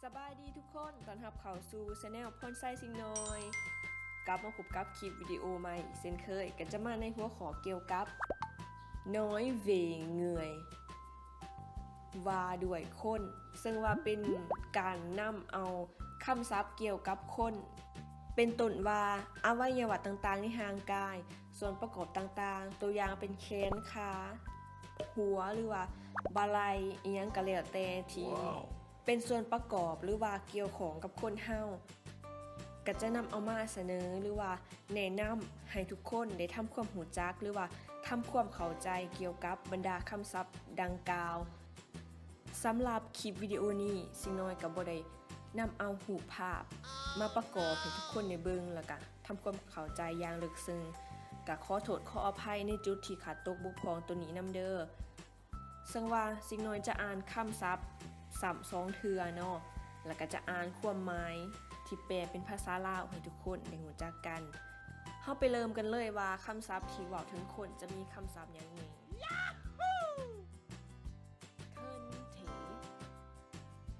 ສະບາຍດີທຸກຄົນ, ຕ້ອນຮັບເຂົ້າສູ່ Channel ພອນໄຊຊິງນ້ອຍ. ກັບມາພົບກັບຄລິບວິດີໂອໃໝ່ເຊັ່ນເຄີຍ, ກໍຈະມາໃນຫົວຂໍ້ກ່ຽວກັບ ນ້ອຍເວເງື່ອຍ ວ່າດ້ວຍຄົນ, ເຊິ່ງວ່າເປັນການນຳເອົາຄຳສັບກ່ຽວກັບຄົນ ເປັນຕົ້ນວ່າ ອະໄວຍະວະຕ່າງໆໃນຮ່າງກາຍ, ສ່ວນປະກອບຕ່າງໆ, ຕົວຢ່າງເປັນແຂນ, ຂາ, ຫົວ ຫຼືວ່າບ່າໄຫຼ່, ອີ່ຫຍັງກໍແລ້ວແຕ່ທີ່ ເປັນສ່ວນປະກອບ ຫຼືວ່າກ່ຽວຂ້ອງກັບຄົນເຮົາ, ກໍຈະນຳເອົາມາສະເໜີ ຫຼືວ່າແນະນຳໃຫ້ທຸກຄົນໄດ້ທຳຄວາມຮູ້ຈັກ ຫຼືວ່າທຳຄວາມເຂົ້າໃຈກ່ຽວກັບບັນດາຄຳສັບດັ່ງກ່າວ. ສຳລັບຄລິບວິດີໂອນີ້, ຊິງນ້ອຍກໍບໍ່ໄດ້ນຳເອົາຮູບພາບມາປະກອບໃຫ້ທຸກຄົນໄດ້ເບິ່ງ ແລ້ວກະທຳຄວາມເຂົ້າໃຈຢ່າງເລິກເຊິ່ງ. ກະຂໍໂທດຂໍອະໄພໃນຈຸດທີ່ຂາດຕົກບົກຜ່ອງໂຕນີ້ນຳເດີ້. ເຊິ່ງວ່າຊິງນ້ອຍຈະອ່ານຄຳສັບຊ້ຳສອງເທື່ອເນາະ, ແລ້ວກໍຈະອ່ານຄວາມໝາຍທີ່ແປເປັນພາສາລາວໃຫ້ທຸກຄົນໄດ້ຮູ້ຈັກກັນ. ເຮົາໄປເລີ່ມກັນເລີຍວ່າຄຳສັບທີ່ເວົ້າເຖິງຄົນຈະມີຄຳສັບຫຍັງແດ່.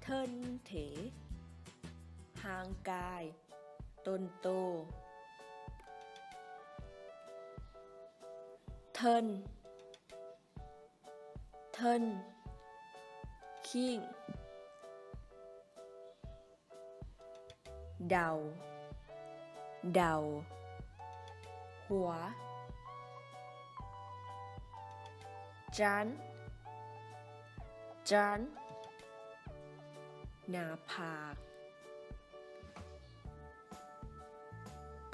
ເທິນເຖ, ເທິນເຖ, ຮ່າງກາຍ, ຕົນໂຕ. ເທິນ, ເທິນ, ຄີງ, ເດົາ, ເດົາ, ຫົວ, ຈັນ, ຈັນ, ໜ້າຜາກ.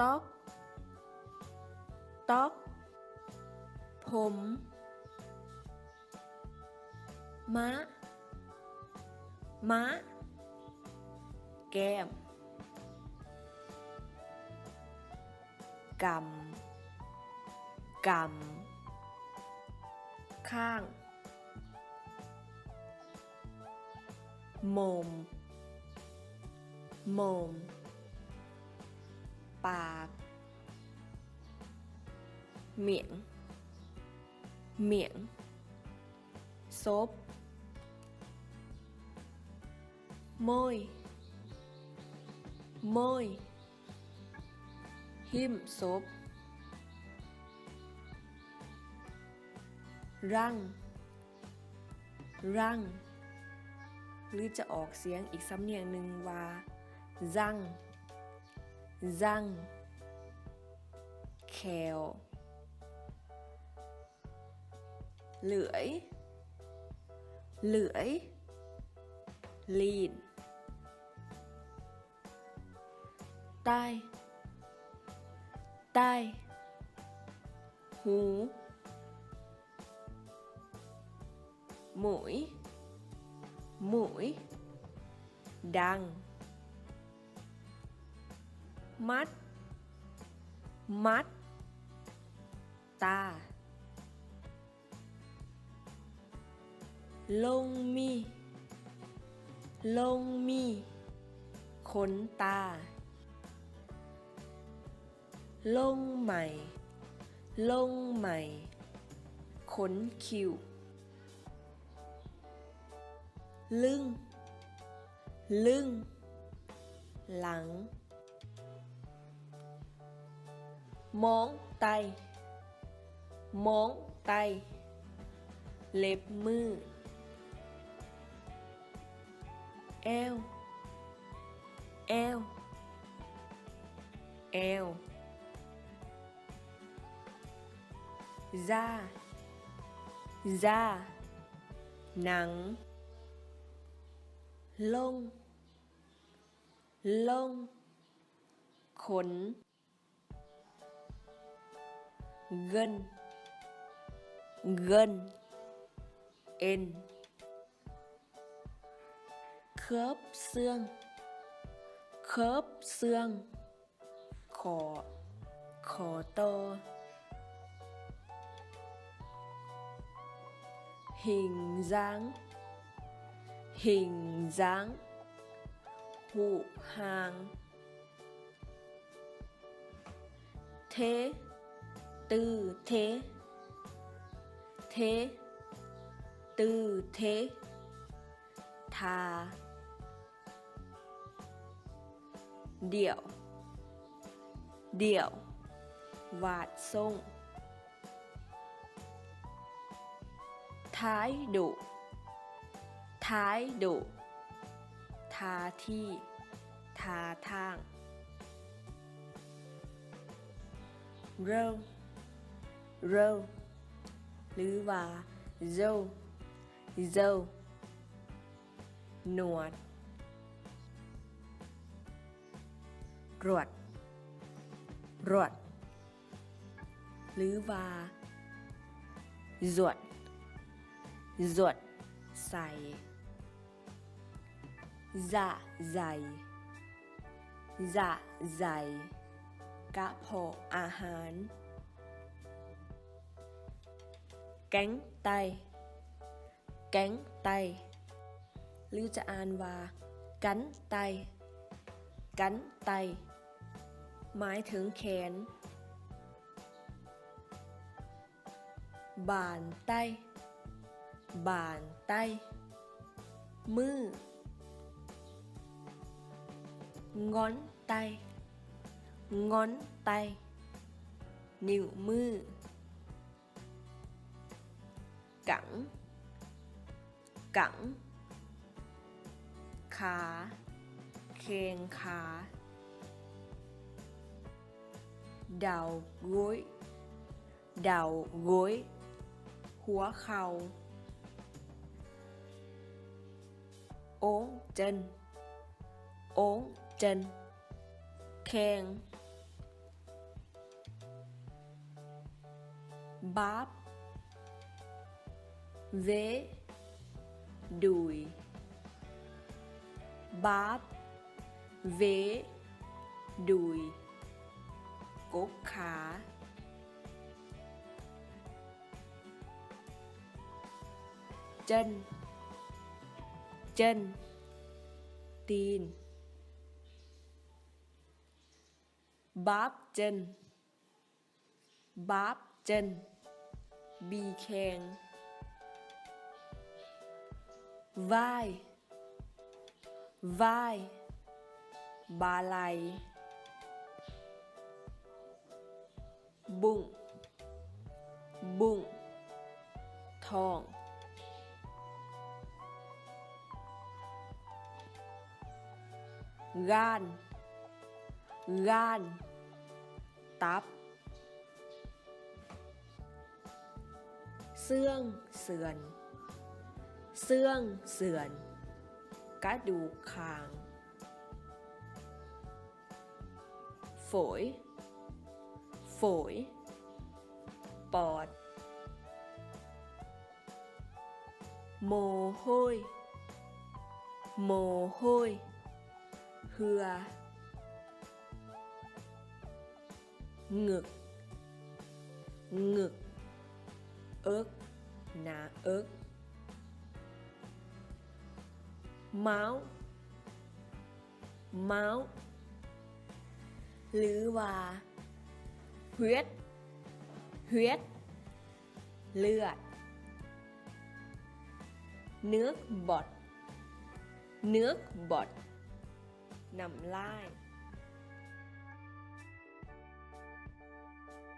ຕອກ, ຕອກ, ຜົມ. ມະ, ມະ, ແກ້ມ. ກຳ, ກຳ, ຂ້າງ. ໝົມ, ໝົມ, ປາກ. ໝຽງ, ໝຽງ, ສົບ. ໂມຍ, ໂມຍ, ຫິ້ມສົບ. ຣັງ, ຣັງ, ຫຼືຈະອອກສຽງອີກສຳນຽງໜຶ່ງວ່າ ຣັງ, ຣັງ, ແຂ້ວ. ເຫຼືອຍ, ເຫຼືອຍ, ລີ້ນ. ໄຕ, ໄຕ, ຫູ. ໝຸຍ, ໝຸຍ, ດັງ. ມັດ, ມັດ, ຕາ. ລົງມີ, ລົງມີ, ຂົນຕາ. ລົງໄໝ, ລົງໄໝ, ຂົນຄິ້ວ. ລຶ້ງ, ລຶ້ງ, ຫຼັງ. ມອງໄຕ, ມອງໄຕ, ເລັບມື. ແອວ, ແອວ, ແອວ. ຢາ, ຢາ, ໜັງ. ລົງ, ລົງ, ຂົນ. ເງິນ, ເງິນ, ເອັນ. ເຄີບເຊື່ອງ, ເຄີບເຊື່ອງ, ຂໍ້, ຂໍ້ຕໍ່. ຫິງຢາງ, ຫິງຢາງ, ຮູບຮ່າງ. ເທ, ຕື້ເທ, ເທ, ຕື້ເທ. ທາ, ດ່ຽວ ດ່ຽວ ວາດສົ່ງ. ທາຍໂດ ທາຍໂດ ທ່າທີ ທ່າທາງ. ເລີ່ມ ເລີ່ມ ຫຼືວ່າ ໂຈ ໂຈ ໜວດ. ຣວດ ຣວດ ຫຼືວ່າ ຈວດ ຈວດໃສ່. ຈະໃຈ ຈະໃຈ ກະເພາະອາຫານ. ແກງໄຕ ແກງໄຕ ຫຼືຈະອ່ານວ່າ ກັນໄຕ ກັນໄຕ ໝາຍເຖິງແຂນ. ບານໄຕ ບານໄຕ ມື. ງ່ອນໄຕ ງ່ອນໄຕ ນິ້ວມື. ກັງ ກັງ ຂາ ແຂ້ງຂາ. ດາວໂກ້ຍ ດາວໂກ້ຍ ຫົວເຂົ່າ. ໂອງເຈິນ ໂອງເຈິນ ແຂ້ງ. ບາບ ເວ ດຸຍ ບາບ ເວ ດຸຍ ກົກຂາ. ເຈິນ ເຈິນ ຕີນ. ບາບເຈິນ ບາບເຈິນ ບີແຂ້ງ. ວາຍ ວາຍ ບ່າໄຫຼ່. ບຸ້ງ ບຸ້ງ ທ້ອງ. ງ່ານ ງ່ານ ຕັບ. ເຊື່ອງເຊື່ອນ ເຊື່ອງເຊື່ອນ ກະດູກຂ້າງ. ຝົຍ ຝົຍ ປອດ. ໂມໂຮຍ ໂມໂຮຍ ເຫື່ອ. ງຶກ ງຶກ ເອິກ ໜ້າເອິກ. ມ້າວ ມ້າວ ຫຼືວ່າ ເຫືອດ ເຫືອດ ເລືອດ. ເໜືອກບອດ ເໜືອກບອດ ນ້ຳລາຍ.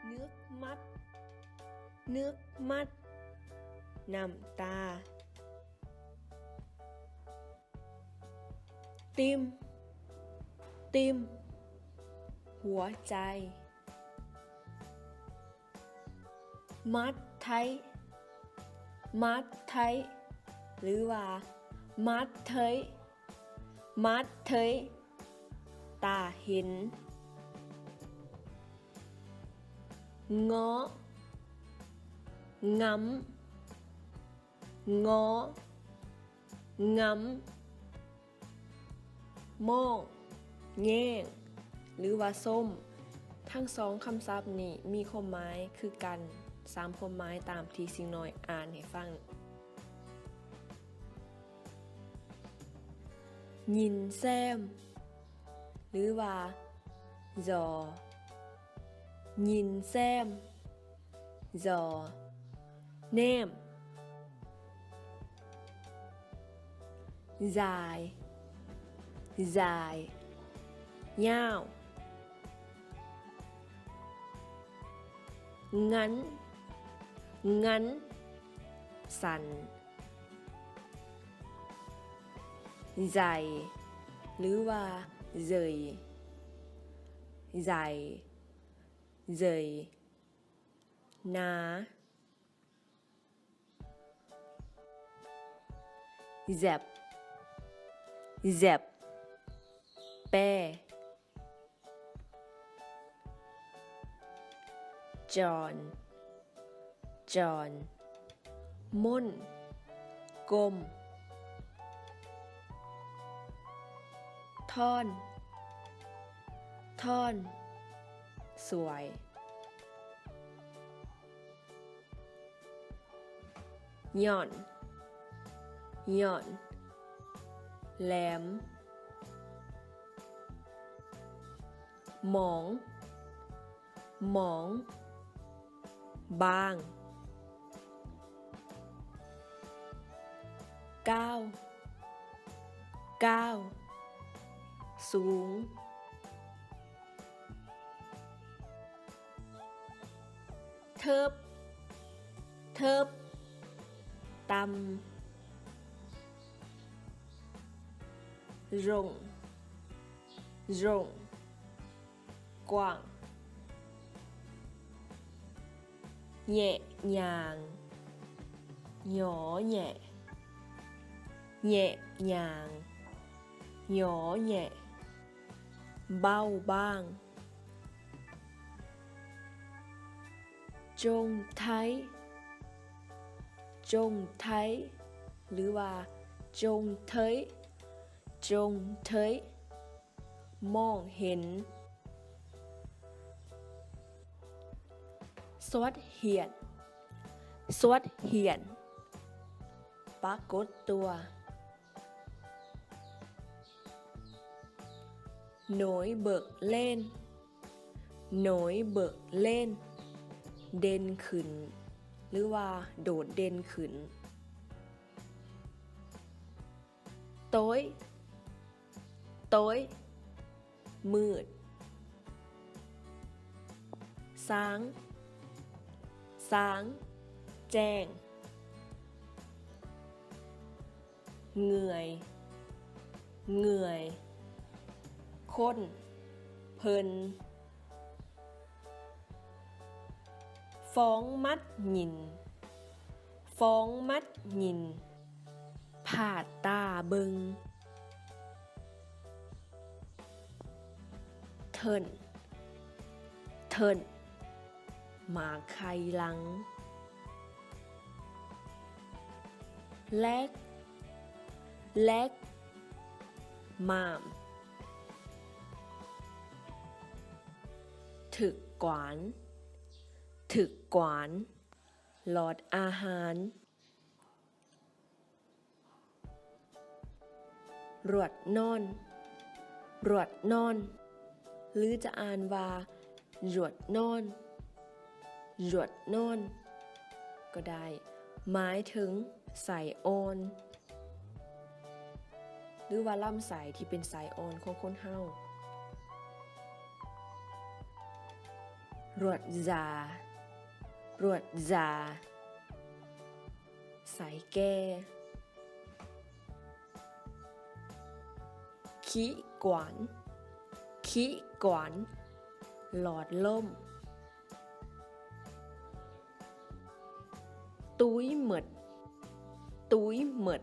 ເງືອກມັດ ເງືອກມັດ ນ້ຳຕາ. ຕິ່ມ ຕິ່ມ ຫົວໃຈ. ມັດໄທ ມັດໄທ ຫຼືວ່າ ມັດເທີຍ ມັດເທີຍ ຕາເຫັນ. ເງາະ ງຳ ເງາະ ງຳ. ມ້ອງ ແຍ້ງ ຫຼືວ່າ ສົ້ມ. ທັງສອງຄຳສັບນີ້ມີຄວາມໝາຍຄືກັນ ສາມຄວາມໝາຍຕາມທີ່ສິງນ້ອຍອ່ານໃຫ້ຟັງ. ຍິນແຊມ ຫຼືວ່າ ຢໍ. ຍິນແຊມ ຢໍ. ແນມ ຢາຍ ຢາຍ. ຍາວ. ງັ້ນ, ງັ້ນ, ສັ້ນ. ໃຫຍ່ ຫຼືວ່າ ເຫຍີຍ, ໃຫຍ່, ເຫຍີຍ, ໜາ. ແຊັບ, ແຊັບ, ແປ. ຈອນ, ຈອນ, ມົ້ນ, ກົມ. ທ່ອນ, ທ່ອນ, ສວຍ. ຫຍ້ອນ, ຫຍ້ອນ, ແຫຼມ. ໝອງ, ໝອງ, ບາງ. ກ້າວ, ກ້າວ, ສູງ. ເທີບ, ເທີບ, ຕ່ຳ. ໂຢງ, ໂຢງ, ກວ້າງ. ແຍະຫຍ້າງ, ຍໍແຍະ, ແຍະຫຍ້າງ, ຍໍແຍະ. ເບົາບາງ. ຈົງໄທ, ຈົງໄທ ຫຼືວ່າ ຈົງເທີຍ, ຈົງເທີຍ, ມອງເຫັນ. ສວດຫຽນ, ສວດຫຽນ, ປາກົດຕົວ. ໂໜຍເບີກເລ່ນ, ໂໜຍເບີກເລ່ນ, ເດັ່ນຂຶ້ນ ຫຼືວ່າ ໂດດເດັ່ນຂຶ້ນ. ໂຕ້ຍ, ໂຕ້ຍ, ມືດ. ຊາງ, ຊາງ, ແຈ້ງ. ເງື່ອຍ, ເງື່ອຍ, ຄົນ, ເພິ່ນ. ຟອງມັດຍິນ, ຟອງມັດຍິນ, ພາດຕາເບິ່ງ. ເທິນ, ເທິນ, ໝາກໄຂ່ຫຼັງ. ແລັກ, ແລັກ, ມ້າມ. ຖືກກວານ, ຖືກກວານ, ຫຼອດອາຫານ. ລວດນອນ, ລວດນອນ ຫຼື ຈະອ່ານວ່າ ລວດນອນ, ລວດນອນ ກໍໄດ້, ໝາຍເຖິງສາຍອ່ອນ ຫຼືວ່າລຳໄສ້ທີ່ເປັນສາຍອ່ອນຂອງຄົນເຮົາ. ລວດຢາ, ລວດຢາ, ສາຍແກ່. ຂີ້ກວານ, ຂີ້ກວານ, ຫຼອດລົມ. ຕຸ້ຍໝົດ, ຕຸ້ຍໝົດ,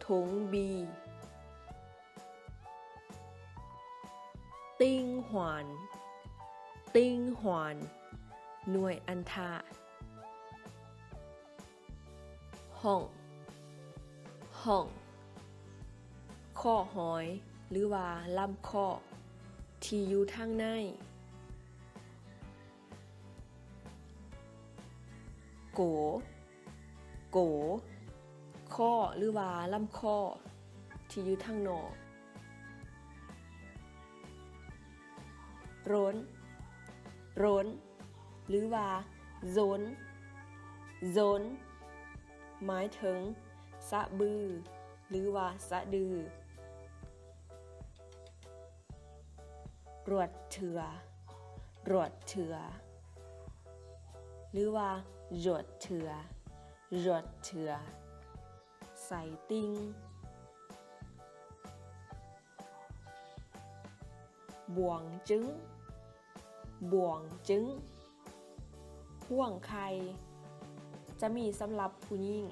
ຖົງບີ. ຕິ່ງຫວານ, ຕິ່ງຫວານ, ໜ່ວຍອັນທະ. ຫ້ອງ, ຫ້ອງ, ຂໍ້ຫອຍ ຫຼືວ່າ ລຳຂໍ້ ທີ່ຢູ່ທາງໃນ. ໂກ, ໂກ, ຂໍ້ ຫຼືວ່າ ລຳຂໍ້ ທີ່ຢູ່ທາງນອກ. ໂຣນ, ໂຣນ ຫຼືວ່າ ໂຣນ, ໂຣນ ໝາຍເຖິງສະບື ຫຼືວ່າ ສະດື. ຣວດເທື່ອ ຣວດເທື່ອ ຫຼືວ່າ ຣວດເທື່ອ ຣວດເທື່ອ ໃສ່ຕິ່ງ ບວງຈຶງ ບວງຈຶງ ພວງໄຂ່ ຈະມີສຳລັບຜູ້ຍິງ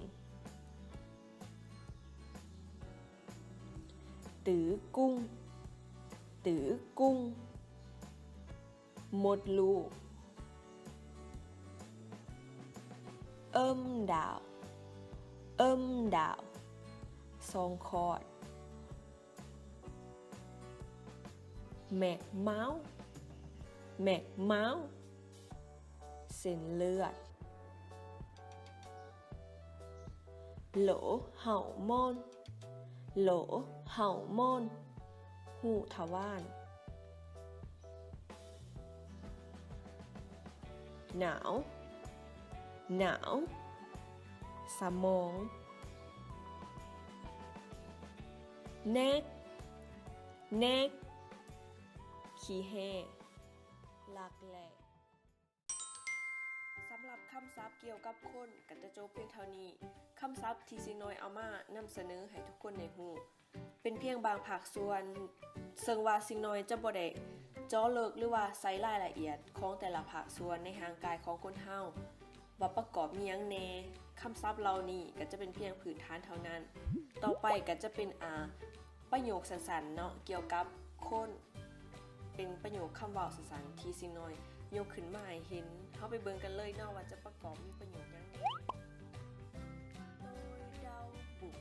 ຕື້ກຸ້ງ ຕື້ກຸ້ງ ມົດລູກ ເອິ້ມດາວ ເອິ້ມດາວ ຊ່ອງຄອດ ແມັກເມົາ ແມັກເມົາ ເສັ້ນເລືອດ ໂຫຼເຫົ່າມອນ ໂຫຼເຫົ່າມອນ ຮູທະວານ ໜາວ ໜາວ ສະໝອງ ແນກ ແນກ ຂີ້ແຮ້ ລັກແຮ້. ສຳລັບຄຳສັບກ່ຽວກັບຄົນກໍຈະຈົບພຽງເທົ່ານີ້. ຄຳສັບທີ່ສິ່ງນ້ອຍເອົາມານຳສະເໜີໃຫ້ທຸກຄົນໄດ້ຮູ້ ເປັນພຽງບາງພາກສ່ວນ, ເຊິ່ງວ່າສິ່ງນ້ອຍຈະບໍ່ໄດ້ເຈາະເລິກ ຫຼືວ່າໃສ່ລາຍລະອຽດຂອງແຕ່ລະພາກສ່ວນໃນຮ່າງກາຍຂອງຄົນເຮົາ ວ່າປະກອບມີຫຍັງແດ່. ຄຳສັບເຫຼົ່ານີ້ກໍຈະເປັນພຽງພື້ນຖານເທົ່ານັ້ນ. ຕໍ່ໄປກໍຈະເປັນ ອາ ປະໂຫຍກສັ້ນໆເນາະ ກ່ຽວກັບຄົນ ເປັນປະໂຫຍກຄຳເວົ້າສັ້ນໆທີ່ສິ່ງນ້ອຍຍົກຂຶ້ນມາໃຫ້ເຫັນ. ເຮົາໄປເບິ່ງກັນເລີຍເນາະວ່າຈະປະກອບມີປະໂຫຍກຫຍັງແດ່. ໂຕຍເດົາບຸ້ງ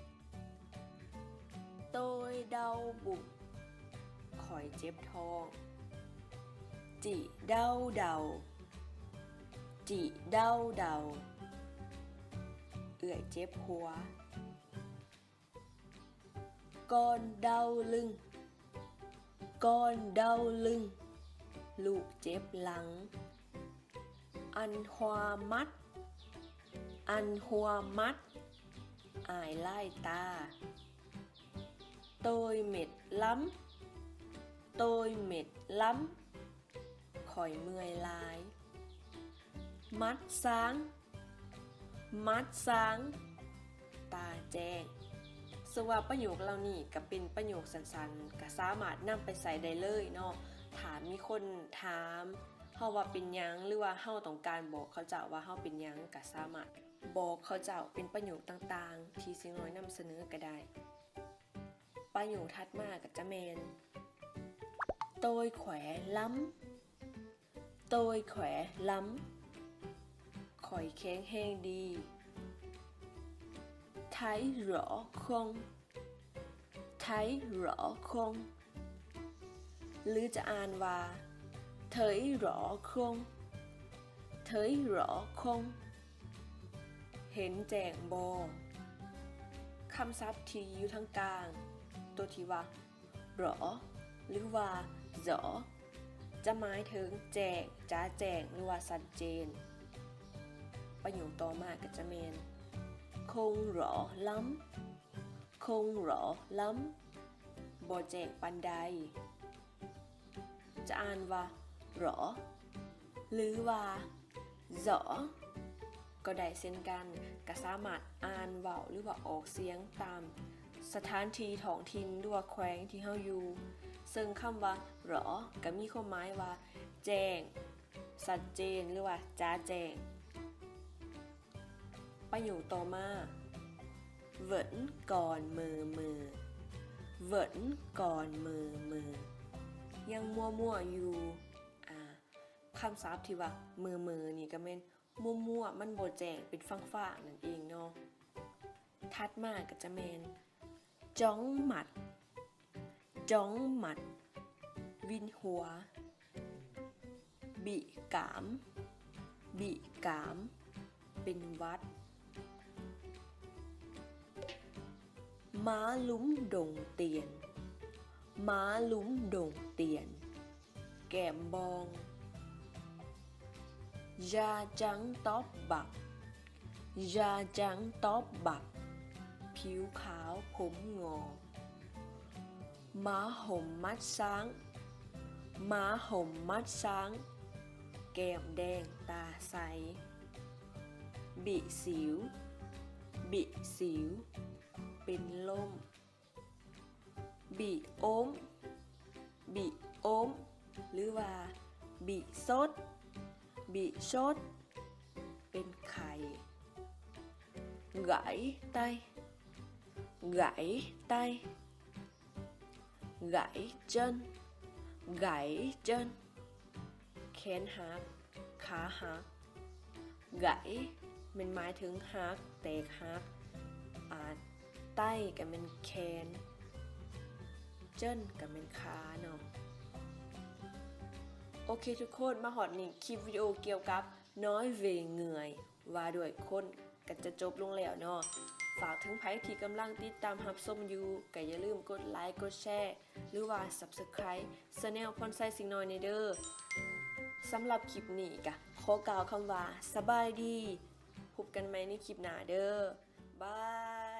ໂຕຍເດົາບຸ້ງ ຂ້ອຍເຈັບທ້ອງ. ຈີ່ເດົາເດົາ ຈີ່ເດົາເດົາ ເອື້ອຍເຈັບຫົວ. ກ່ອນເດົາລຶ້ງ ກ່ອນເດົາລຶ້ງ ລູກເຈັບຫຼັງ. ອັນຫົວມັດ ອັນຫົວມັດ ອາຍລາຍຕາ. ໂຕຍເມັດລຳ ໂຕຍເມັດລຳ ຂ້ອຍເມື່ອຍຫຼາຍ. ມັດຊາງ ມັດຊາງ ຕາແຈ້ງ. ເຊິ່ງວ່າປະໂຫຍກເຫຼົ່ານີ້ກໍເປັນປະໂຫຍກສັ້ນໆ ກໍສາມາດນຳໄປໃຊ້ໄດ້ເລີຍເນາະ. ຖ້າມີຄົນຖາມເຮົາວ່າເປັນຫຍັງ ຫຼືວ່າເຮົາຕ້ອງການບອກເຂົາເຈົ້າວ່າເຮົາເປັນຫຍັງ ກໍສາມາດບອກເຂົາເຈົ້າເປັນປະໂຫຍກຕ່າງໆ ທີ່ສິ່ງນ້ອຍນຳສະເໜີກໍໄດ້. ປະໂຫຍກຖັດມາກໍຈະແມ່ນ ໂຕຍແຂລຳ ໂຕຍແຂລຳ ຂ້ອຍແຂງແຮງດີ. ໄທຫຼໍຄົງ ໄທຫຼໍຄົງ ຫຼືຈະອ່ານວ່າ ເທີຍຫຼໍຄົງ ເທີຍຫຼໍຄົງ ເຫັນແຈ້ງບໍ່? ຄຳສັບທີ່ຢູ່ທາງກາງ ໂຕທີ່ວ່າ ຫຼໍ ຫຼືວ່າ ຫຼໍ ຈະໝາຍເຖິງແຈ້ງ, ຈະແຈ້ງ ຫຼືວ່າຊັດເຈນ. ປະໂຫຍກຕໍ່ມາກໍຈະແມ່ນ ຄົງຫຼໍລຳ, ຄົງຫຼໍລຳ, ບໍ່ແຈ້ງປານໃດ. ຈະອ່ານວ່າ ຫຼໍ ຫຼືວ່າ ຫຼໍ ກໍໄດ້ເຊັ່ນກັນ, ກໍສາມາດອ່ານເວົ້າ ຫຼືວ່າອອກສຽງຕາມສະຖານທີ່ທ້ອງຖິ່ນ ຫຼືວ່າແຂວງທີ່ເຮົາຢູ່. ເຊິ່ງຄຳວ່າ ຫຼໍ ກໍມີຄວາມໝາຍວ່າ ແຈ້ງ, ຊັດເຈນ ຫຼືວ່າ ຈະແຈ້ງ. ປະໂຫຍກຕໍ່ມາ ເຫວີນກ່ອນເມີ່ເມີ່, ເຫວີນກ່ອນເມີ່ເມີ່, ຍັງມົວໆຢູ່. ອາ ຄຳສັບທີ່ວ່າ ເມີ່ເມີ່ນີ້ກໍແມ່ນມົວໆ, ມັນບໍ່ແຈ້ງ, ເປັນຟາງໆ ນັ້ນເອງເນາະ. ຖັດມາກໍຈະແມ່ນ ຈ້ອງໝັດ, ຈ້ອງໝັດ, ວິນຫົວ, ບິກາມ, ບິກາມ, ເປັນຫວັດ. ມາລຸມດົງຕຽນ, ມາລຸມດົງຕຽນ, ແກ້ມບອງ. ຢາຈັງຕອບບັກ, ຢາຈັງຕອບບັກ, ຜິວຂາວຜົມງອກ. ມາຫົມມັດຊ້າງ, ໝາຫົ່ມມັດຊ້າງ ແກ້ມແດງຕາໃສ. ບິສິວ ບິສິວ ເປັນລົມ. ບິອົມ ບິອົມ ຫຼືວ່າ ບິສົດ ບິສົດ ເປັນໄຂ້. ໄກໄຕ ໄກໄຕ ໄກເຈິນ ໄກເຈິນ ແຂນຫັກ ຂາຫັກ. ໄກ ແມ່ນໝາຍເຖິງຫັກ ແຕກຫັກ. ອາ ໄຕ ກໍແມ່ນແຂນ ເຈິນ ກໍແມ່ນຂາເນາະ. ໂອເຄທຸກຄົນ ມາຮອດນີ້ ຄລິບວິດີໂອກ່ຽວກັບ nói về người ວ່າດ້ວຍຄົນ ກໍຈະຈົບລົງແລ້ວເນາະ. ຝາກເຖິງໃຜທີ່ກຳລັງຕິດຕາມຮັບຊົມຢູ່ ກໍຢ່າລືມກົດໄລ ກົດແຊ ຫຼືວ່າ Subscribe Channel ພອນໄຊສິງໜ້ອຍແດ່ເດີ້. ສຳລັບຄລິບນີ້ກໍຂໍກ່າວຄຳວ່າ ສະບາຍດີ. ພົບກັນໃໝ່ໃນຄລິບໜ້າເດີ້. ບາຍ.